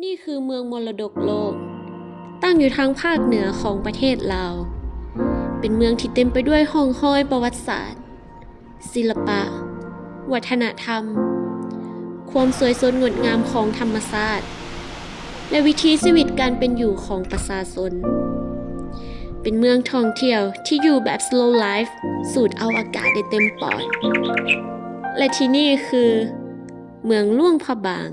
ນີ້ຄືເມືອງມໍລະດົກໂລກ, ຕັ້ງຢູ່ທາງພາກເໜືອຂອງປະເທດລາວ. ເປັນເມືອງທີ່ເຕັມໄປດ້ວຍຮ່ອງຮອຍປະຫວັດສາດ, ສິລະປະ, ວັດທະນະທຳ, ຄວາມສວຍສົດງົດງາມຂອງທຳມະຊາດ ແລະ ວິຖີຊີວິດການເປັນຢູ່ຂອງປະຊາຊົນ. ເປັນເມືອງທ່ອງທ່ຽວທີ່ຢູ່ແບບ slow life ສູດເອົາອາກາດໄດ້ເຕັມປອດ. ແລະ ທີ່ນີ້ຄືເມືອງຫຼວງພະບາງ.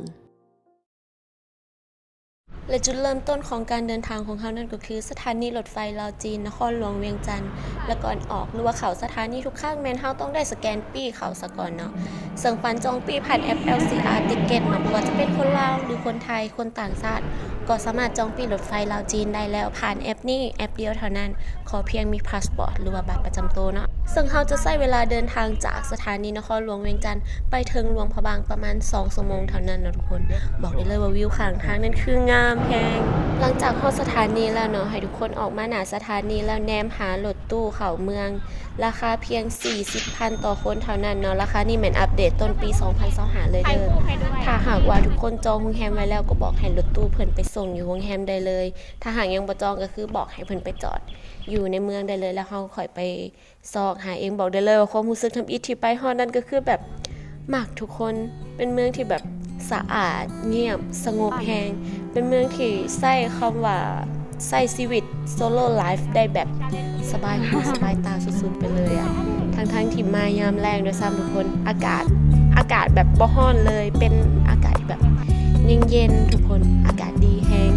ແລະ ຈຸດເລີ່ມຕົ້ນຂອງການເດີນທາງຂອງເຮົານັ້ນກໍຄືສະຖານີລົດໄຟລາວຈີນ ນະຄອນຫຼວງວຽງຈັນ. ແລະ ກ່ອນອອກ ຫຼືວ່າເຂົ້າສະຖານີທຸກຄັ້ງ ແມ່ນເຮົາຕ້ອງໄດ້ສະແກນປີ້ເຂົ້າສາກ່ອນເນາະ. ເຊິ່ງການຈອງປີ້ຜ່ານແອັບ ແອລຊີອາ ຕິກເກັດເນາະ, ບໍ່ວ່າຈະເປັນຄົນລາວ ຫຼື ຄົນໄທ, ຄົນຕ່າງຊາດ ກໍສາມາດຈອງປີ້ລົດໄຟລາວຈີນໄດ້ແລ້ວ ຜ່ານແອັບນີ້ແອັບດຽວເທົ່ານັ້ນ. ຂໍພຽງມີພາສປອດ ຫຼືວ່າບັດປະຈຳໂຕເນາະ. ເຊິ່ງເຮົາຈະໃຊ້ເວລາເດີນທາງຈາກສະຖານີນະຄອນຫຼວງວຽງຈັນ ໄປເຖິງຫຼວງພະບາງປະມານສອງຊົ່ວໂມງເທົ່ານັ້ນເນາະທຸກຄົນ. ບອກໄດ້ເລີຍວ່າວິວຂ້າງທາງນັ້ນຄືງາມແຮງ. ຫຼັງຈາກຮອດສະຖານີແລ້ວເນາະ, ໃຫ້ທຸກຄົນອອກມາໜ້າສະຖານີແລ້ວແນມຫາລົດຕູ້ເຂົ້າເມືອງ, ລາຄາພຽງສີ່ສິບພັນຕໍ່ຄົນເທົ່ານັ້ນເນາະ. ລາຄານີ້ແມ່ນອັບເດດຕົ້ນປີສອງພັນຊາວຫ້າເລີຍເດີ. ຖ້າຫາກວ່າທຸກຄົນຈອງໂຮງແຮມໄວ້ແລ້ວ ກໍບອກໃຫ້ລົດຕູ້ເພິ່ນໄປສົ່ງຢູ່ໂຮງແຮມໄດ້ເລີຍ. ຖ້າຫາກຍັງບໍ່ຈອງ ກໍຄືບອກໃຫ້ເພິ່ນໄປຈອດຢູ່ໃນເມືອງໄດ້ເລີຍ ແລ້ວເຮົາຄ່ອຍໄປ ຊອກຫາເອງ. ບອກໄດ້ເລີຍວ່າຄວາມຮູ້ສຶກທຳອິດທີ່ໄປຮອດນັ້ນກໍຄືແບບມັກທຸກຄົນ, ເປັນເມືອງທີ່ແບບສະອາດ, ງຽບ, ສະຫງົບແຮງ, ເປັນເມືອງທີ່ໃຊ້ຄຳວ່າໃຊ້ຊີວິດ solo life ໄດ້ແບບສະບາຍຫູສະບາຍຕາສຸດໆໄປເລີຍອະ. ທັງໆທີ່ມາຍາມແລ້ງດ້ວຍຊ້ຳທຸກຄົນ, ອາກາດ ອາກາດແບບບໍ່ຮ້ອນເລີຍ, ເປັນອາກາດທີ່ແບບເຢັນໆທຸກຄົນ, ອາກາດດີແຮງ.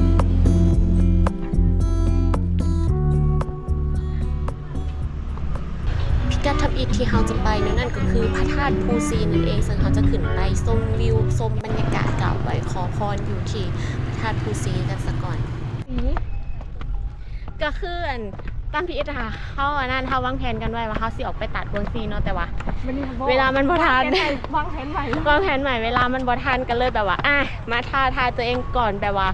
ພິກັດທຳອິດທີ່ເຮົາຈະໄປເນາະ ນັ້ນກໍຄືພະທາດພູຊີນັ້ນເອງ, ເຊິ່ງເຮົາຈະຂຶ້ນໄປຊົມວິວ ຊົມບັນຍາກາດ ກາບໄຫວ້ຂໍພອນຢູ່ທີ່ພະທາດພູຊີກັນສາກ່ອນ. ກໍຄືອັນ ຕາມທີ່ເອດຫາ ເຮົາອັນນັ້ນ ເຮົາວາງແຜນກັນໄວ້ວ່າເຮົາຊິອອກໄປຕາດກວາງຊີເນາະ, ແຕ່ວ່າເວລາມັນບໍ່ທັນ ວາງແຜນໃໝ່ ວາງແຜນໃໝ່ ເວລາມັນບໍ່ທັນ ກໍເລີຍແບບວ່າ ອ່ະ ມາທ້າທາຍຕົວເອງກ່ອນ ແບບວ່າ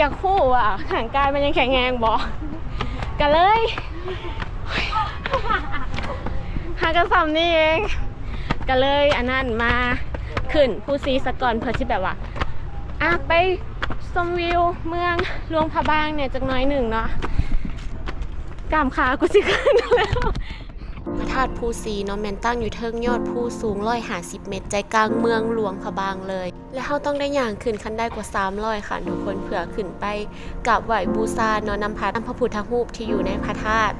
ຢາກຮູ້ວ່າຮ່າງກາຍມັນຍັງແຂງແຮງບໍ່ ກະເລີຍ ຫາກະສ່ຳນີ້ເອງ ກະເລີຍອັນນັ້ນ ມາຂຶ້ນພູຊີສາກ່ອນ ເພື່ອຊິແບບວ່າ ອ່ະ ໄປຊົມວິວເມືອງຫຼວງພະບາງແດ່ຈັກໜ້ອຍໜຶ່ງເນາະ ກ້າມຂາກູຊິຂຶ້ນແລ້ວ. ພະທາດພູຊີເນາະ ແມ່ນຕັ້ງຢູ່ເທິງຍອດພູສູງຮ້ອຍຫ້າສິບເມັດ ໃຈກາງເມືອງຫຼວງພະບາງເລີຍ. ແລະ ເຮົາຕ້ອງໄດ້ຍ່າງຂຶ້ນຂັ້ນໄດກວ່າສາມຮ້ອຍຂັ້ນທຸກຄົນ ເພື່ອຂຶ້ນໄປກາບໄຫວ້ບູຊາເນາະ ນຳພະ ນຳພະພຸດທະຮູບທີ່ຢູ່ໃນພະທາດ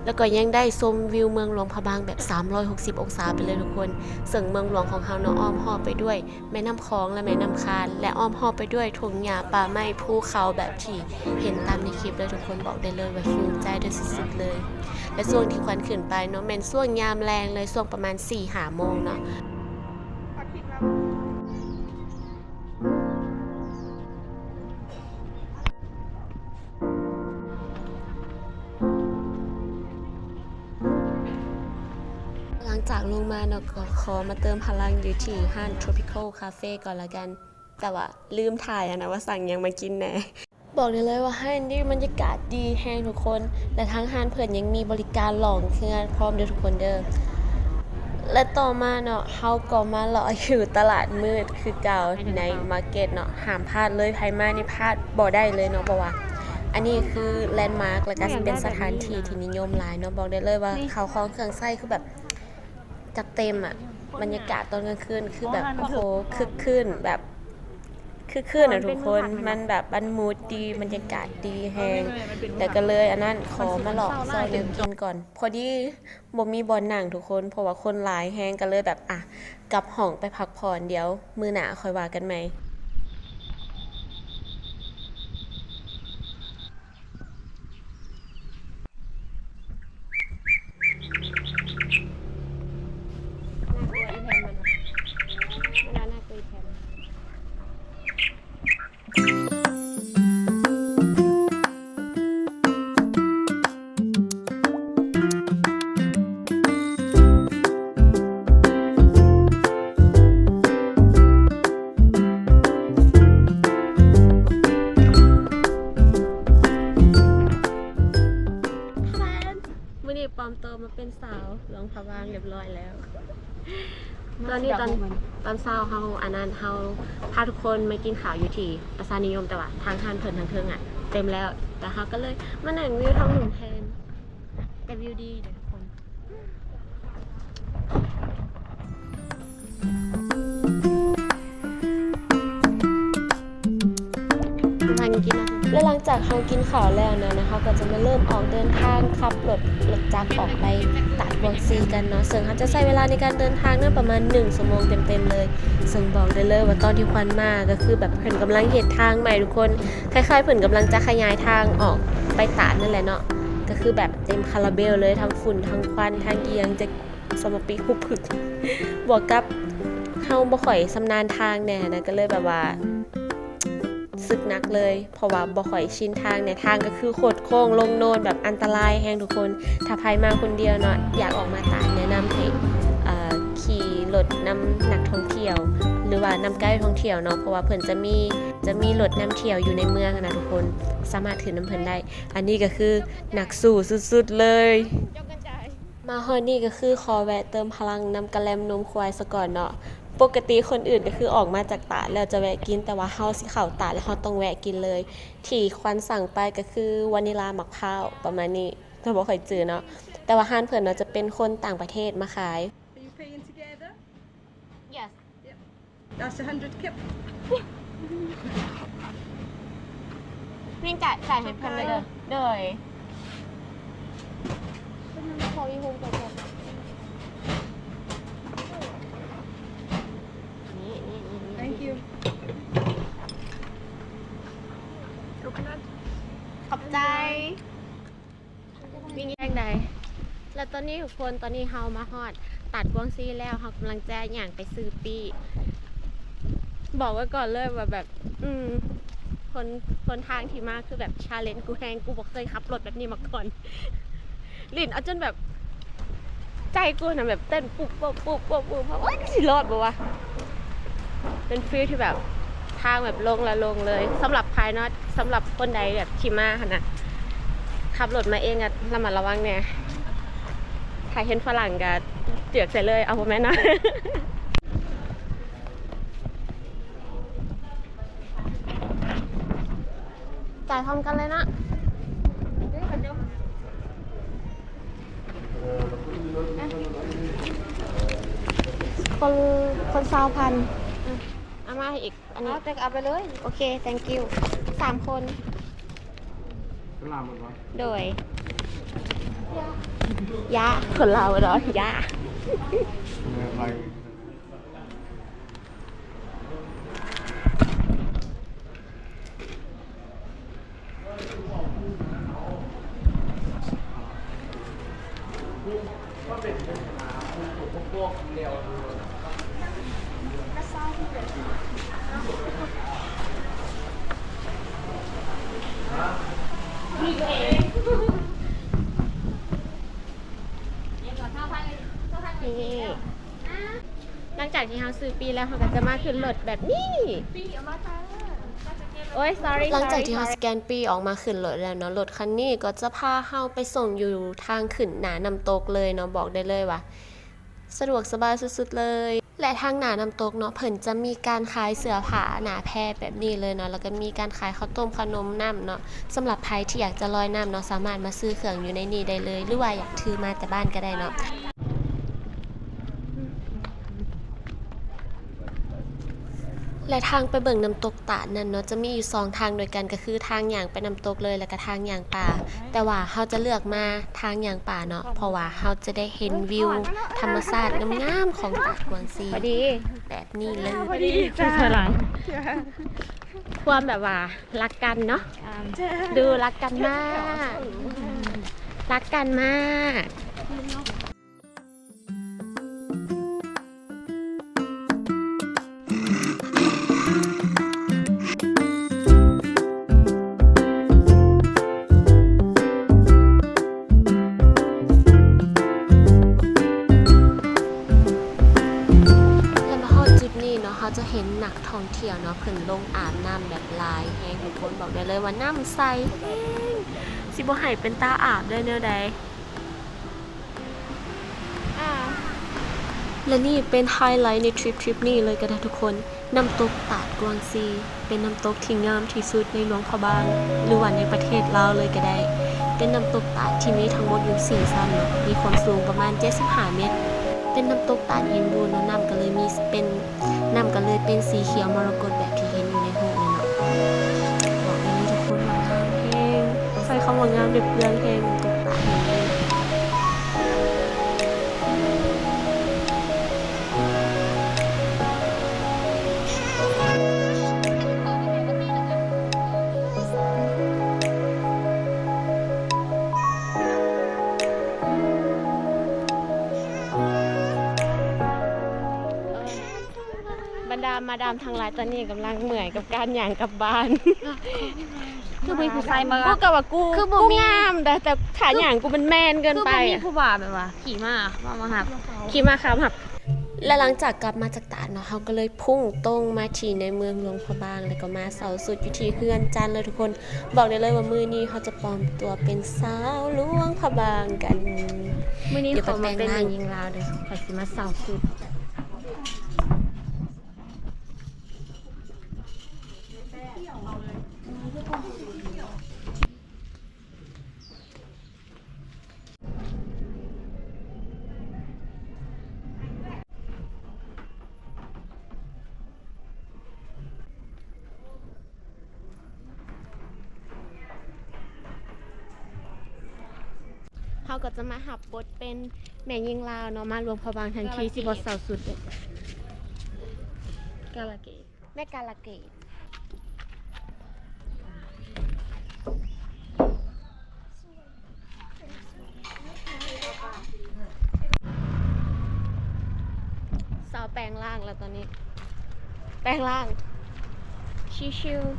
ແລ້ວກໍຍັງໄດ້ຊົມວິວເມືອງຫຼວງພະບາງແບບສາມຮ້ອຍຫົກສິບອົງສາໄປເລີຍທຸກຄົນ. ເຊິ່ງເມືອງຫຼວງຂອງເຮົາເນາະ ອ້ອມຮອບໄປດ້ວຍແມ່ນ້ຳຂອງ ແລະ ແມ່ນ້ຳຄານ ແລະ ອ້ອມຮອບໄປດ້ວຍທົ່ງຫຍ້າ ປ່າໄມ້ ພູເຂົາ ແບບທີ່ເຫັນຕາມໃນຄລິບເລີຍທຸກຄົນ. ບອກໄດ້ເລີຍວ່າຫິວໃຈໄດ້ສຸດໆເລີຍ. ແລະ ຊ່ວງທີ່ຂວັນຂຶ້ນໄປເນາະ ແມ່ນຊ່ວງຍາມແລງເລີຍ ຊ່ວງປະມານສີ່ຫ້າໂມງເນາະ. ຫຼັງຈາກລົງມາເນາະ ກໍຂໍມາເຕີມພະລັງຢູ່ທີ່ຮ້ານ Tropical Cafe ກ່ອນລະກັນ. ແຕ່ວ່າລືມຖ່າຍຫັ້ນນະ ວ່າສັ່ງຫຍັງມາກິນແດ່. ບອກໄດ້ເລີຍວ່າຮ້ານນີ້ບັນຍາກາດດີແຮງທຸກຄົນ ແລະ ທາງຮ້ານເພິ່ນຍັງມີບໍລິການຫຼອງເຮືອພ້ອມເດີທຸກຄົນເດີ. ແລະ ຕໍ່ມາເນາະ ເຮົາກໍມາເລາະຢູ່ຕະຫຼາດມືດຄືເກົ່າໃນ market ເນາະ. ຫ້າມພາດເລີຍ, ໃຜມານີ້ພາດບໍ່ໄດ້ເລີຍເນາະ ເພາະວ່າອັນນີ້ຄື landmark ແລະ ກະຊິເປັນສະຖານທີ່ທີ່ນິຍົມຫຼາຍເນາະ. ບອກໄດ້ເລີຍວ່າເຂົ້າຂອງເຄື່ອງໃຊ້ຄືແບບ ຈັດເຕັມອະ ບັນຍາກາດຕອນກາງຄືນຄືແບບ ໂອ້ໂຫ ຄຶກຄື້ນ ແບບຄຶກຄື້ນອະທຸກຄົນ. ມັນແບບ ມັນມູດດີ ບັນຍາກາດດີແຮງ. ແລ້ວກໍເລີຍອັນນັ້ນ ຂໍມາເລາະຊອກແນວກິນກ່ອນ. ພໍດີບໍ່ມີບ່ອນນັ່ງທຸກຄົນ ເພາະວ່າຄົນຫຼາຍແຮງ ກໍເລີຍແບບ ອ່ະ ກັບຫ້ອງໄປພັກຜ່ອນ ດຽວມື້ໜ້າຄ່ອຍວ່າກັນໃໝ່. ເ ໂຕມາເປັນສາວຫຼວງພະບາງຮຽບຮ້ອຍແລ້ວ. ຕອນນີ້ຕອນ ຕອນເຊົ້າເຮົາ ອັນນັ້ນ ເຮົາພາທຸກຄົນມາກິນເຂົ້າຢູ່ທີ່ປະຊານິຍົມ ແຕ່ວ່າທາງຮ້ານເພິ່ນທາງເທິງອະເຕັມແລ້ວ ແຕ່ເຮົາກໍເລີຍມານັ່ງວິວທາງລຸ່ມແທນ ແຕ່ວິວດີເດ້ທຸກຄົນ. ແລະ ຫຼັງຈາກເຮົາກິນເຂົ້າແລ້ວນັ້ນນະ ເຮົາກໍຈະມາເລີ່ມອອກເດີນທາງ ຂັບລົດ ລົດຈັກອອກໄປຕາດກວາງຊີກັນເນາະ. ເຊິ່ງເຮົາຈະໃຊ້ເວລາໃນການເດີນທາງນັ້ນປະມານໜຶ່ງຊົ່ວໂມງເຕັມໆເລີຍ. ເຊິ່ງບອກໄດ້ເລີຍວ່າຕອນທີ່ຂວັນມາກໍຄືແບບເພິ່ນກຳລັງເຮັດທາງໃໝ່ທຸກຄົນ, ຄ້າຍໆເພິ່ນກຳລັງຈະຂະຫຍາຍທາງອອກໄປຕາດນັ້ນແຫຼະເນາະ. ກໍຄືແບບເຕັມຄາລາເບວເລີຍ, ທັງຝຸ່ນ ທັງຄວັນ ທັງອີ່ຫຍັງ ຈະ ສະມາປີ ຮຸບຮຶກ ບວກກັບເຮົາບໍ່ຄ່ອຍຊຳນານທາງແດ່ນະ ກໍເລີຍແບບວ່າສຶກໜັກເລີຍ ເພາະວ່າບໍ່ຄ່ອຍຊິນທາງແດ່. ທາງກໍຄືໂຄດໂຄ້ງລົງໂນນ ແບບອັນຕະລາຍແຮງທຸກຄົນ. ຖ້າໃຜມາຄົນດຽວເນາະ ຢາກອອກມາຕາດ ແນະນຳໃຫ້ ເອີ ຂີ່ລົດນຳນັກທ່ອງທ່ຽວ ຫຼືວ່ານຳໄກທ່ອງທ່ຽວເນາະ ເພາະວ່າເພິ່ນຈະມີ ຈະມີລົດນຳທ່ຽວຢູ່ໃນເມືອງຫັ້ນນະທຸກຄົນ ສາມາດຖືນຳເພິ່ນໄດ້. ອັນນີ້ກໍຄືນັກສູ້ສຸດໆເລີຍ. ມາຮອດນີ້ກໍຄືຂໍແວະເຕີມພະລັງນຳກະແລັມນົມຄວາຍສາກ່ອນເນາະ. ປົກກະຕິຄົນອື່ນກໍຄືອອກມາຈາກຕາດແລ້ວຈະແວະກິນ, ແຕ່ວ່າເຮົາຊິເຂົ້າຕາດແລ້ວເຮົາຕ້ອງແວະກິນເລີຍ. ທີ່ຂວັນສັ່ງໄປກໍຄືວານິລາໝາກພ້າວ ປະມານນີ້, ຈະບໍ່ຄ່ອຍຈື່ເນາະ. ແຕ່ວ່າຮ້ານເພິ່ນເນາະ ຈະເປັນຄົນຕ່າງປະເທດມາຂາຍ. Are you paying together? Yes. Yep. That's a hundred kip. ວິນຈະຈ່າຍໃຫ້ເພິ່ນເດີ. ໂດຍ. ນີ້ ນີ້ ນີ້ ນີ້ Thank you. Coconut. ຂອບໃຈ. ເປັນຈັ່ງໃດ? ແລ້ວຕອນນີ້ທຸກຄົນ ຕອນນີ້ເຮົາມາຮອດຕາດກວາງຊີແລ້ວ ເຮົາກຳລັງຈະຍ່າງໄປຊື້ປີ້. ບອກໄວ້ກ່ອນເລີຍວ່າແບບ ອືມ ຫົນ ຫົນທາງທີ່ມາຄືແບບ challenge ກູແຮງ, ກູບໍ່ເຄີຍຂັບລົດແບບນີ້ມາກ່ອນ. ຫຼິ້ນເອົາຈົນແບບ ໃຈກູນະແບບເຕັ້ນປຸບ ປຸບ ປຸບ ປຸບ ປຸບ ໂອ້ຍ ຊິລອດບໍ່ວະ? ເປັນຟີລທີ່ແບບ ທາງແບບລົງລະລົງເລີຍ. ສຳລັບພາຍນອກ ສຳລັບຄົນໃດແບບທີ່ມາຫັ້ນນະ ຂັບລົດມາເອງກໍລະມັດລະວັງແດ່. ຖ້າເຫັນຝຣັ່ງກໍເຈືອກໃສ່ເລີຍ. ເອົາ ບໍ່ແມ່ນເນາະ. ຈ່າຍພ້ອມກັນເລີຍເນາະ. ຄົນ ຄົນຊາວພັນ. ອືມ ເອົາມາໃຫ້ອີກ ອັນນີ້ ເອົາ ແຕັກເອົາໄປເລີຍ. ໂອເຄ thank you. ສາມຄົນ. ໂດຍ. ຢາ ຄົນລາວເນາະ ຢາ. ນີ້ ຫຼັງຈາກທີ່ເຮົາຊື້ປີ້ແລ້ວ ເຮົາກໍຈະມາຂຶ້ນລົດແບບນີ້. ໂອ້ຍ sorry. ຫຼັງຈາກທີ່ເຮົາສະແກນປີ້ອອກມາຂຶ້ນລົດແລ້ວເນາະ, ລົດຄັນນີ້ກໍຈະພາເຮົາໄປສົ່ງຢູ່ທາງຂຶ້ນໜ້ານ້ຳຕົກເລີຍເນາະ. ບອກໄດ້ເລີຍວ່າສະດວກສະບາຍສຸດໆເລີຍ. ແລະ ທາງໜ້ານ້ຳຕົກເນາະ ເພິ່ນຈະມີການຂາຍເສື້ອຜ້າໜ້າແພແບບນີ້ເລີຍເນາະ, ແລ້ວກໍມີການຂາຍເຂົ້າຕົ້ມເຂົ້າໜົມນຳເນາະ. ສຳລັບໃຜທີ່ຢາກຈະລອຍນ້ຳເນາະ ສາມາດມາຊື້ເຄື່ອງຢູ່ໃນນີ້ໄດ້ເລີຍ ຫຼືວ່າຢາກຖືມາແຕ່ບ້ານກໍໄດ້ເນາະ. ແລະ ທາງໄປເບິ່ງນ້ຳຕົກຕາດນັ້ນເນາະ ຈະມີຢູ່ສອງທາງດ້ວຍກັນ, ກໍຄືທາງຍ່າງໄປນ້ຳຕົກເລີຍ ແລ້ວກໍທາງຍ່າງປ່າ. ແຕ່ວ່າເຮົາຈະເລືອກມາທາງຍ່າງປ່າເນາະ ເພາະວ່າເຮົາຈະໄດ້ເຫັນວິວທຳມະຊາດງາມໆຂອງຕາດກວາງຊີ ພໍດີ ແບບນີ້ເລີຍ. ພໍດີ ຄືສະຫຼັງ ຄວາມແບບວ່າ ລັກກັນເນາະ ອ່າ ດູລັກກັນມາກ ລັກກັນມາກ. ແລະ ມາຮອດຈຸດນີ້ເນາະ ເຮົາຈະເຫັນນັກທ່ອງທ່ຽວເນາະ ເພິ່ນລົງອາບນ້ຳແບບຫຼາຍແຮງທຸກຄົນ. ບອກໄດ້ເລີຍວ່ານ້ຳໃສແຮງ ຊິບໍ່ໃຫ້ເປັນຕາອາບໄດ້ແນວໃດ. ແລະນີ້ເປັນໄຮໄລໃນທຣິບ ທຣິບນີ້ເລີຍກໍໄດ້ທຸກຄົນ, ນ້ຳຕົກຕາດກວາງຊີ ເປັນນ້ຳຕົກທີ່ງາມທີ່ສຸດໃນຫຼວງພະບາງ ຫຼືວ່າໃນປະເທດລາວເລີຍກໍໄດ້. ເປັນນ້ຳຕົກຕາດທີ່ມີທັງໝົດຢູ່ສີ່ຊັ້ນເນາະ, ມີຄວາມສູງປະມານເຈັດສິບຫ້າແມັດ. ເປັນນ້ຳຕົກຕາດເຫັນບໍ່ເນາະ, ນ້ຳກໍເລີຍມີເປັນ ນ້ຳກໍເລີຍເປັນສີຂຽວມໍລະກົດແບບທີ່ເຫັນຢູ່ໃນຮູບນີ້ເນາະ. ບອກໄດ້ເລີຍທຸກຄົນວ່າງາມແຮງ, ໃຊ້ຄຳວ່າງາມໄດ້ເປືອງແຮງ, ນ້ຳຕົກຕາດແຫ່ງນີ້. ບັນດາມາດາມທັງຫຼາຍຕອນນີ້ກຳລັງເມື່ອຍກັບການຍ່າງກັບບ້ານ. ຄືບໍ່ມີຜູ້ຊາຍມາ ກູກໍວ່າກູ ຄືບໍ່ມີ ກູງາມ ແຕ່ ແຕ່ຖ້າຍ່າງກູມັນແມນເກີນໄປ. ຄືບໍ່ມີຜູ້ບ່າວແບບວ່າຂີ່ມ້າມາຮັບ ຂີ່ມ້າຂ້າມຮັບ. ແລະຫຼັງຈາກກັບມາຈາກຕາດເນາະ, ເຮົາກໍເລີຍພຸ່ງຕົງມາທີ່ໃນເມືອງຫຼວງພະບາງ ແລ້ວກໍມາເຊົ່າຊຸດຢູ່ທີ່ເຮືອນຈັນເລີຍທຸກຄົນ. ບອກໄດ້ເລີຍວ່າມື້ນີ້ເຮົາຈະປອມຕົວເປັນສາວຫຼວງພະບາງກັນ. ມື້ນີ້ ດຽວໄປ ຂໍມາເປັນແມ່ຍິງລາວເດີ້, ຂ້ອຍຊິມາເຊົ່າຊຸດ. ເຮົາກໍຈະມາຮັບບົດເປັນແມ່ຍິງລາວເນາະ, ມາຫຼວງພະບາງທັງທີ ຊິບໍ່ເຊົ່າຊຸດເດ້. ກາລະເກດ ແມ່ກາລະເກດ. ສາວແປງຮ່າງແລ້ວຕອນນີ້ ແປງຮ່າງ ຊິວໆ.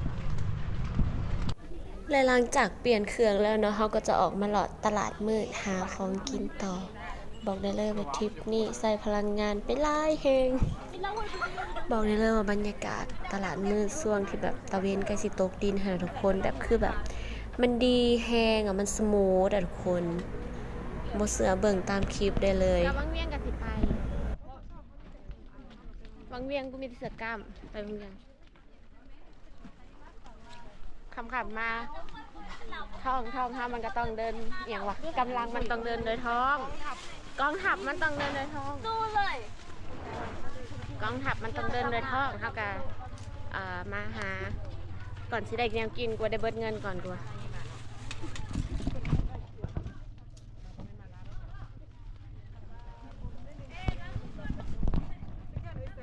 ແລະຫຼັງຈາກປ່ຽນເຄື່ອງແລ້ວເນາະ, ເຮົາກໍຈະອອກມາເລາະຕະຫຼາດມືດ ຫາຂອງກິນຕໍ່. ບອກໄດ້ເລີຍວ່າທຣິບນີ້ໃຊ້ພະລັງງານໄປຫຼາຍແຮງ. ບອກໄດ້ເລີຍວ່າບັນຍາກາດຕະຫຼາດມືດຊ່ວງທີ່ແບບຕາເວັນໃກ້ຊິຕົກດິນຫັ້ນນະທຸກຄົນ, ແບບ ຄືແບບມັນດີແຮງອະ, ມັນສະມູດອະທຸກຄົນ. ບໍ່ເຊື່ອເບິ່ງຕາມຄລິບໄດ້ເລີຍ. ກັບວັງວຽງກໍຊິໄປ. ວັງວຽງ ກູມີແຕ່ເສື້ອກ້າມ ໄປວັງວຽງ. ຄ່ຳໆມາ ທ້ອງ ທ້ອງເຮົາມັນກໍຕ້ອງເດີນ ອີ່ຫຍັງວະ ກຳລັງມັນຕ້ອງເດີນໂດຍທ້ອງ ກອງທັບມັນຕ້ອງເດີນໂດຍທ້ອງ ກອງທັບມັນຕ້ອງເດີນໂດຍທ້ອງ. ເຮົາກໍ ເອີ ມາຫາ ກ່ອນຊິໄດ້ແນວກິນ ກວ່າໄດ້ເບິດເງິນກ່ອນຕົວະ.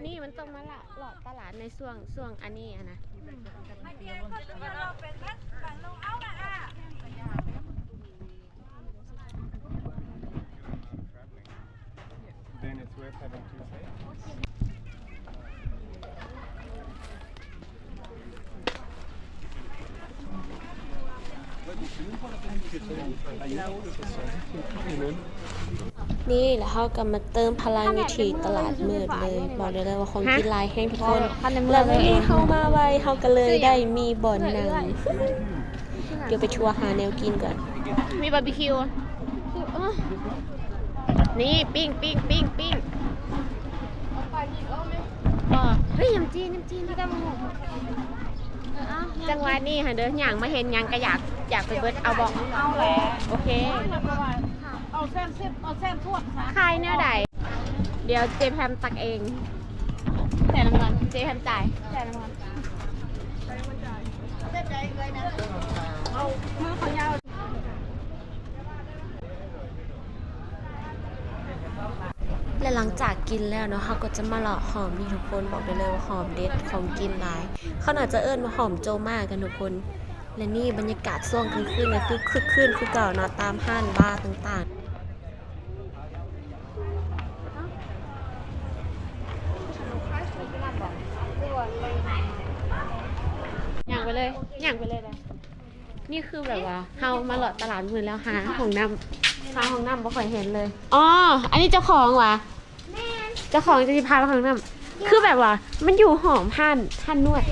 ນີ້ມັນຕ້ອງມາລະ ເລາະຕະຫຼາດໃນຊ່ວງ ຊ່ວງອັນນີ້ຫັ້ນນະ. Then it's worth having two plates. ນີ້ ແລ້ວເຮົາກໍມາເຕີມພະລັງຢູ່ທີ່ຕະຫຼາດມືດເລີຍ. ບອກໄດ້ເລີຍວ່າຂອງກິນຫຼາຍແຮງທຸກຄົນ ແລ້ວມື້ນີ້ເຮົາມາໄວ ເຮົາກໍເລີຍໄດ້ມີບ່ອນນັ່ງ. ດຽວໄປທົວຫາແນວກິນກ່ອນ. ມີບາບີຄິວ ນີ້ ປີ້ງ ປີ້ງ ປີ້ງ ປີ້ງ ບໍ່ ເຮີ້ຍ ຍຳຈີນ ຍຳຈີນ ຈັງຫວະນີ້ຫັ້ນເດີ ຍ່າງມາເຫັນຫຍັງກະຢາກ ຢາກໄປເບິດ. ເອົາບໍ່? ເອົາແຫຼະ. ໂອເຄ ເອົາແຊນຊິບ ເອົາແຊນທວດ. ຂາຍແນວໃດ? ດຽວເຈແພມຕັກເອງ. ແຕ່ລະມັນ ເຈແພມຈ່າຍ. ແຕ່ລະມັນ ແລະ ຫຼັງຈາກກິນແລ້ວເນາະ ເຮົາກໍຈະມາເລາະຫອມນີ້ທຸກຄົນ. ບອກໄດ້ເລີຍວ່າຫອມເດັດ ຂອງກິນຫຼາຍ. ເຂົາໜ້າຈະເອີ້ນວ່າຫອມໂຈມາກັນທຸກຄົນ. ແລະ ນີ້ບັນຍາກາດຊ່ວງກາງຄືນກໍຄືຄຶກຄື້ນຄືເກົ່າເນາະ ຕາມຮ້ານບາຕ່າງໆ. ຍ່າງໄປເລີຍ ຍ່າງໄປເລີຍ. ນີ້ຄືແບບວ່າເຮົາມາເລາະຕະຫຼາດມື້ແລ້ວ ຫາຫ້ອງນ້ຳ ຫາຫ້ອງນ້ຳບໍ່ຄ່ອຍເຫັນເລີຍ. ອໍ ອັນນີ້ເຈົ້າຂອງຫວາ? ແມ່ນ ເຈົ້າຂອງຈະຊິພາໄປຫ້ອງນ້ຳ. ຄືແບບວ່າມັນຢູ່ຫ້ອງຮ້ານ ຮ້ານນວດ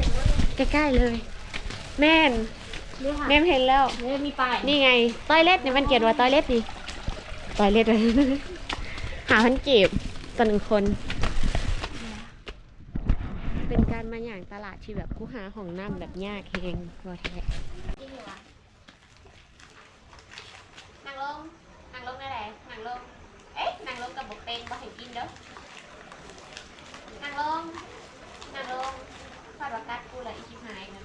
ໃກ້ໆເລີຍ. ແມ່ນ ແມ່ນ ເຫັນແລ້ວ. ນີ້ໄງ ຕອຍເລັດນີ້ ມັນຂຽນວ່າຕອຍເລັດນີ້ ຕອຍເລັດ ຫ້າພັນກີບ. ຕໍ່ໜຶ່ງຄົນ. ເປັນການມາຍ່າງຕະຫຼາດທີ່ແບບ ກູຫາຫ້ອງນ້ຳແບບຍາກແຮງ ວ່າແທ້. ນັ່ງລົງ ນັ່ງລົງແນວໃດ? ນັ່ງລົງ. ເອີຍ ນັ່ງລົງກໍບໍ່ເປັນ ບໍ່ໃຫ້ກິນເດີ້. ນັ່ງລົງ ນັ່ງລົງ. ຄາດວ່າກັດກູແລ້ວ ອີ່ຊິບຫ້ານະ.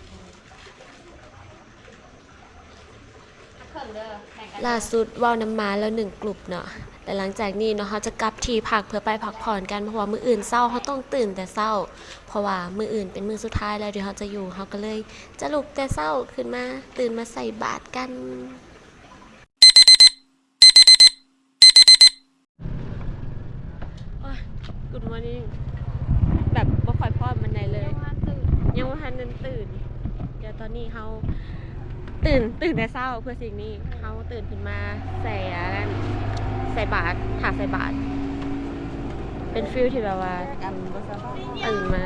ຫັກເຄິ່ງເດີ້ ແບ່ງກັນ. ລ່າສຸດເວົ້ານຳໝາແລ້ວໜຶ່ງກຸ່ມເນາະ. ແລະ ຫຼັງຈາກນີ້ເນາະ ເຮົາຈະກັບທີ່ພັກເພື່ອໄປພັກຜ່ອນກັນ ເພາະວ່າມື້ອື່ນເຊົ້າເຮົາຕ້ອງຕື່ນແຕ່ເຊົ້າ ເພາະວ່າມື້ອື່ນເປັນມື້ສຸດທ້າຍແລ້ວທີ່ເຮົາຈະຢູ່ ເຮົາກໍເລີຍຈະລຸກແຕ່ເຊົ້າຂຶ້ນມາ ຕື່ນມາໃສ່ບາດກັນ. ໂອ້ຍ Good morning ແບບບໍ່ຄ່ອຍພ້ອມປານໃດເລີຍ ຍັງບໍ່ທັນຕື່ນ ຍັງບໍ່ທັນໄດ້ຕື່ນ. ດຽວຕອນນີ້ເຮົາຕື່ນ ຕື່ນແຕ່ເຊົ້າເພື່ອສິ່ງນີ້ ເຮົາຕື່ນຂຶ້ນມາໃສ່ອັນນັ້ນ ໃສ່ບາດ ຖ້າໃສ່ບາດ ເປັນຟີລທີ່ແບບວ່າ ອັນ ບໍ່ສະບາຍ ຕື່ນມາ.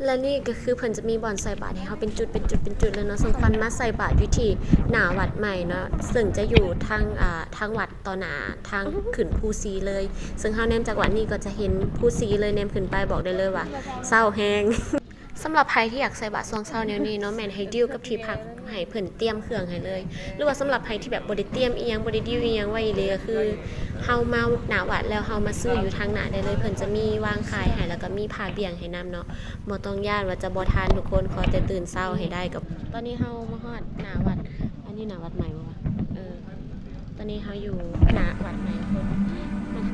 ແລະ ນີ້ກໍຄືເພິ່ນຈະມີບ່ອນໃສ່ບາດໃຫ້ເຮົາເປັນຈຸດ ເປັນຈຸດ ເປັນຈຸດເລີຍເນາະ. ເຊິ່ງຂວັນມາໃສ່ບາດຢູ່ທີ່ໜ້າວັດໃໝ່ເນາະ ເຊິ່ງຈະຢູ່ທາງ ອ່າ ທາງວັດຕໍ່ໜ້າທາງຂຶ້ນພູຊີເລີຍ. ເຊິ່ງເຮົາແນມຈາກວັດນີ້ກໍຈະເຫັນພູຊີເລີຍ ແນມຂຶ້ນໄປບອກໄດ້ເລີຍວ່າເຊົ້າແຮງ. ສຳລັບໃຜທີ່ຢາກໃສ່ບາດຊ່ວງເຊົ້າແນວນີ້ເນາະ ແມ່ນໃຫ້ດີວກັບທີ່ພັກ ໃຫ້ເພິ່ນຕຽມເຄື່ອງໃຫ້ເລີຍ ຫຼືວ່າສຳລັບໃຜທີ່ແບບບໍ່ໄດ້ຕຽມອີ່ຫຍັງ ບໍ່ໄດ້ດີວອີ່ຫຍັງໄວ້ອີ່ຫຼີ ກໍຄືເຮົາມາໜ້າວັດແລ້ວ ເຮົາມາຊື້ຢູ່ທາງໜ້າໄດ້ເລີຍ ເພິ່ນຈະມີວາງຂາຍໃຫ້ ແລ້ວກໍມີຜ້າບ່ຽງໃຫ້ນຳເນາະ. ບໍ່ຕ້ອງຢ້ານວ່າຈະບໍ່ທັນທຸກຄົນ ຂໍແຕ່ຕື່ນເຊົ້າໃຫ້ໄດ້. ກໍຕອນນີ້ເຮົາມາຮອດໜ້າວັດ ອັນນີ້ໜ້າວັດໃໝ່ບໍ່ວະ? ເອີ ຕອນນີ້ເຮົາຢູ່ໜ້າວັດໃໝ່ທຸກຄົນ.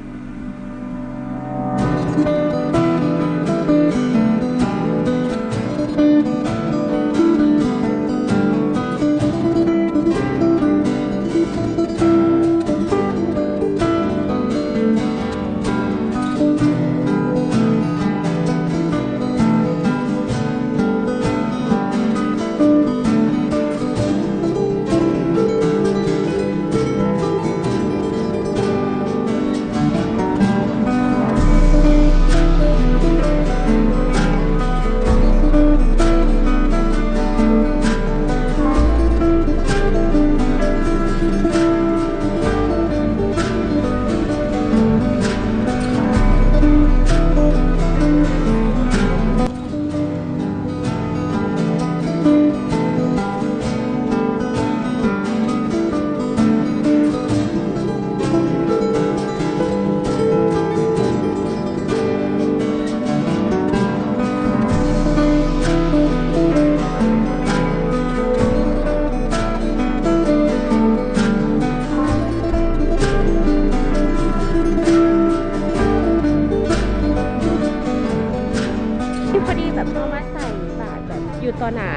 ພໍດີແບບເຮົາມາໃສ່ບາດແບບຢູ່ຕໍ່ໜ້າ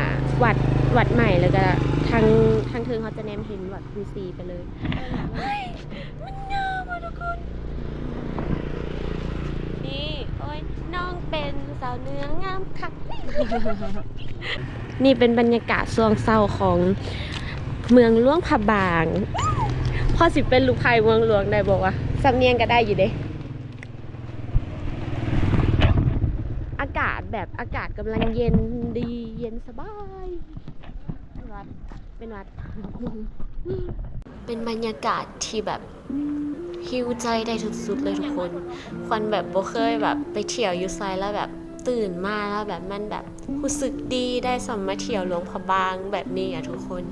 ວັດ ວັດໃໝ່ ແລ້ວກໍທາງ ທາງເທິງເຮົາຈະແນມເຫັນວັດພູຊີໄປເລີຍ. ເຮີ້ຍ ມັນງາມວ່ະທຸກຄົນ. ນີ້ ໂອ້ຍ ນ້ອງເປັນສາວເໜືອງາມຄັກ. ນີ້ເປັນບັນຍາກາດຊ່ວງເຊົ້າຂອງເມືອງຫຼວງພະບາງ. ພໍຊິເປັນລູກໄພເມືອງຫຼວງໄດ້ບໍ່ວະ? ສຳນຽງກໍໄດ້ຢູ່ເດ້. ອາກາດແບບ ອາກາດກຳລັງເຢັນດີ ເຢັນສະບາຍ. ເປັນຫວັດ ເປັນຫວັດ. ເປັນບັນຍາກາດທີ່ແບບ heal ໃຈໄດ້ສຸດໆເລີຍທຸກຄົນ. ຂວັນແບບບໍ່ເຄີຍແບບໄປທ່ຽວຢູ່ໃສ ແລ້ວແບບຕື່ນມາແລ້ວແບບມັນແບບຮູ້ສຶກດີ ໄດ້ສ່ຳມາທ່ຽວຫຼວງພະບາງແບບນີ້ອະທຸກຄົນ.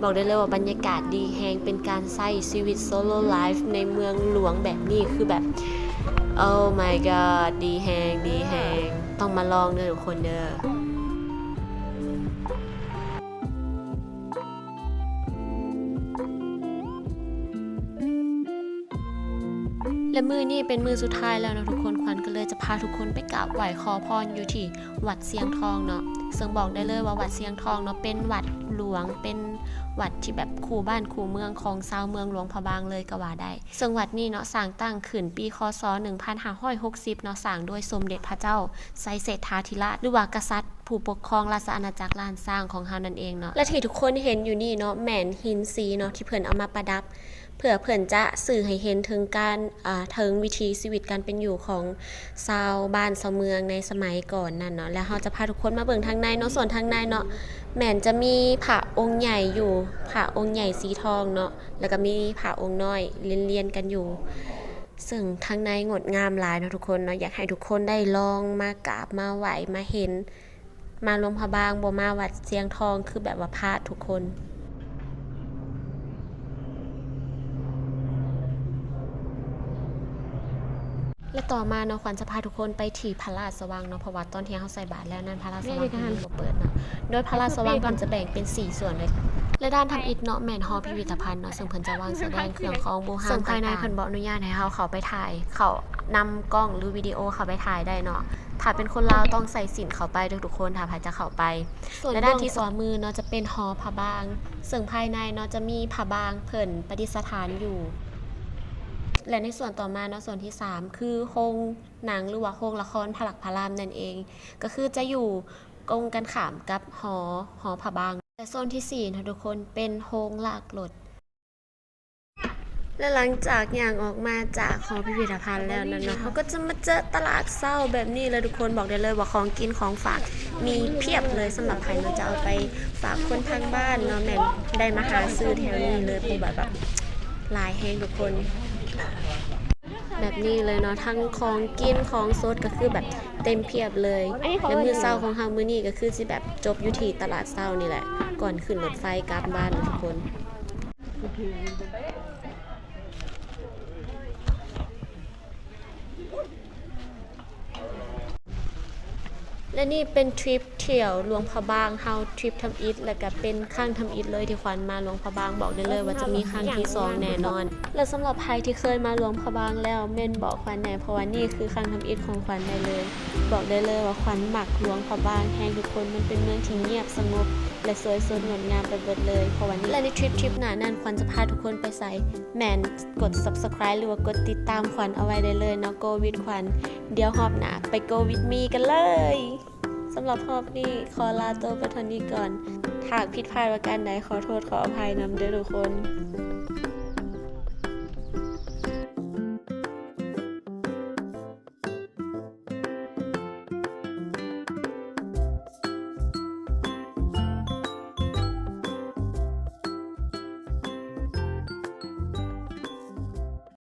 ບອກໄດ້ເລີຍວ່າບັນຍາກາດດີແຮງ ເປັນການໃຊ້ຊີວິດ solo life ໃນເມືອງຫຼວງແບບນີ້ ຄືແບບ Oh my god ດີແຮງ ດີແຮງ. ຕ້ອງມາລອງເດີທຸກຄົນເດີ. ແລະ ມື້ນີ້ເປັນມື້ສຸດທ້າຍແລ້ວເນາະທຸກຄົນ, ຂວັນກໍເລີຍຈະພາທຸກຄົນໄປກາບໄຫວ້ຂໍພອນຢູ່ທີ່ວັດຊຽງທອງເນາະ. ເຊິ່ງບອກໄດ້ເລີຍວ່າວັດຊຽງທອງເນາະ ເປັນວັດຫຼວງ, ເປັນວັດທີ່ແບບຄູ່ບ້ານຄູ່ເມືອງຂອງຊາວເມືອງຫຼວງພະບາງເລີຍກໍວ່າໄດ້. ເຊິ່ງວັດນີ້ເນາະ ສ້າງຕັ້ງຂຶ້ນປີ ຄ.ສ. ໜຶ່ງພັນຫ້າຮ້ອຍຫົກສິບເນາະ, ສ້າງໂດຍສົມເດັດພະເຈົ້າໄຊເສດຖາທິລາດ ຫຼືວ່າກະສັດຜູ້ປົກຄອງລາຊະອານາຈັກລ້ານຊ້າງຂອງເຮົານັ້ນເອງເນາະ. ແລະ ທີ່ທຸກຄົນເຫັນຢູ່ນີ້ເນາະ ແມ່ນຫີນສີເນາະ ທີ່ເພິ່ນເອົາມາປະດັບ ເພື່ອເພິ່ນຈະສື່ໃຫ້ເຫັນເຖິງການ ເອີ ເຖິງວິຖີຊີວິດການເປັນຢູ່ຂອງຊາວບ້ານຊາວເມືອງໃນສະໄໝກ່ອນນັ້ນເນາະ. ແລ້ວເຮົາຈະພາທຸກຄົນມາເບິ່ງທາງໃນເນາະ, ສ່ວນທາງໃນເນາະ ແມ່ນຈະມີພະອົງໃຫຍ່ຢູ່ ພະອົງໃຫຍ່ສີທອງເນາະ ແລ້ວກໍມີພະອົງນ້ອຍລຽນໆກັນຢູ່ ເຊິ່ງທາງໃນງົດງາມຫຼາຍເນາະທຸກຄົນເນາະ. ຢາກໃຫ້ທຸກຄົນໄດ້ລອງມາກາບມາໄຫວ້ມາເຫັນ ມາຫຼວງພະບາງ ບໍ່ມາວັດຊຽງທອງ ຄືແບບວ່າພາດທຸກຄົນ. ແລະ ຕໍ່ມາເນາະ ຂວັນຈະພາທຸກຄົນໄປທີ່ພະລາຊະວັງເນາະ ເພາະວ່າຕອນທີ່ເຮົາໃສ່ບາດແລ້ວນັ້ນ ພະລາຊະວັງເພິ່ນຍັງບໍ່ເປີດເນາະ ໂດຍພະລາຊະວັງເພິ່ນຈະແບ່ງເປັນສີ່ສ່ວນເລີຍ. ແລະ ດ້ານທຳອິດເນາະ ແມ່ນຫໍພິພິທະພັນເນາະ ເຊິ່ງເພິ່ນຈະວາງສະແດງເຄື່ອງຂອງບູຮານຕ່າງໆ ເຊິ່ງພາຍໃນເພິ່ນບໍ່ອະນຸຍາດໃຫ້ເຮົາເຂົ້າໄປຖ່າຍ ເຂົ້ານຳກ້ອງ ຫຼື ວິດີໂອເຂົ້າໄປຖ່າຍໄດ້ເນາະ. ຖ້າເປັນຄົນລາວຕ້ອງໃສ່ສິ້ນເຂົ້າໄປເດີ້ທຸກຄົນ ຖ້າໃຜຈະເຂົ້າໄປ. ແລະ ດ້ານທີ່ຂວາມືເນາະ ຈະເປັນຫໍພະບາງ ເຊິ່ງພາຍໃນເນາະ ຈະມີພະບາງເພິ່ນປະດິດສະຖານຢູ່. ແລະ ໃນສ່ວນຕໍ່ມາເນາະ ສ່ວນທີສາມ ຄືໂຮງໜັງ ຫຼືວ່າໂຮງລະຄອນພະລັກພະລາມນັ້ນເອງ ກໍຄືຈະຢູ່ກົງກັນຂ້າມກັບຫໍ ຫໍພະບາງ. ແລະ ໂຊນທີສີ່ເນາະທຸກຄົນ ເປັນໂຮງລາກລົດ. ແລະ ຫຼັງຈາກຍ່າງອອກມາຈາກຫໍພິພິທະພັນແລ້ວນັ້ນເນາະ ເຮົາກໍຈະມາເຈີຕະຫຼາດເຊົ້າແບບນີ້ເລີຍທຸກຄົນ. ບອກໄດ້ເລີຍວ່າຂອງກິນຂອງຝາກມີພຽບເລີຍ ສຳລັບໃຜເນາະ ຈະເອົາໄປຝາກຄົນທາງບ້ານເນາະ ແມ່ນໄດ້ມາຫາຊື້ແຖວນີ້ເລີຍ ເພາະວ່າແບບຫຼາຍແຮງທຸກຄົນ. ແບບນີ້ເລີຍເນາະ ທັງຂອງກິນຂອງສົດກໍຄືແບບເຕັມພຽບເລີຍ. ແລະ ມື້ເຊົ້າຂອງເຮົາມື້ນີ້ກໍຄືຊິແບບຈົບຢູ່ທີ່ຕະຫຼາດເຊົ້ານີ້ແຫຼະ ກ່ອນຂຶ້ນລົດໄຟກັບບ້ານເນາະທຸກຄົນ. ແລະ ນີ້ເປັນທຣິບທ່ຽວຫຼວງພະບາງເຮົາ ທຣິບທຳອິດ ແລະ ກະເປັນຄັ້ງທຳອິດເລີຍທີ່ຂວັນມາຫຼວງພະບາງ. ບອກໄດ້ເລີຍວ່າຈະມີຄັ້ງທີສອງແນ່ນອນ. ແລະ ສຳລັບໃຜທີ່ເຄີຍມາຫຼວງພະບາງແລ້ວ ເມັ້ນບອກຂວັນແນ່ ເພາະວ່ານີ້ຄືຄັ້ງທຳອິດຂອງຂວັນໄດ້ເລີຍ. ບອກໄດ້ເລີຍວ່າຂວັນມັກຫຼວງພະບາງແຮງທຸກຄົນ ມັນເປັນເມືອງທີ່ງຽບສະຫງົບ ແລະ ສວຍສົດງົດງາມໄປເບິດເລີຍ ເພາະວ່ານີ້. ແລະ ໃນທຣິບ ທຣິບໜ້ານັ້ນ ຂວັນຈະພາທຸກຄົນໄປໃສ ແມ່ນກົດ Subscribe ຫຼືວ່າກົດຕິດຕາມຂວັນເອົາໄວ້ໄດ້ເລີຍເນາະ Go with ຂວັນ. ດຽວຮອບໜ້າໄປ Go with me ກັນເລີຍ. ສຳລັບຮອບນີ້ຂໍລາໂຕໄປເທົ່ານີ້ກ່ອນ. ຫາກຜິດພາດປະການໃດ ຂໍໂທດຂໍອະໄພນຳເດີ້ທຸກຄົນ.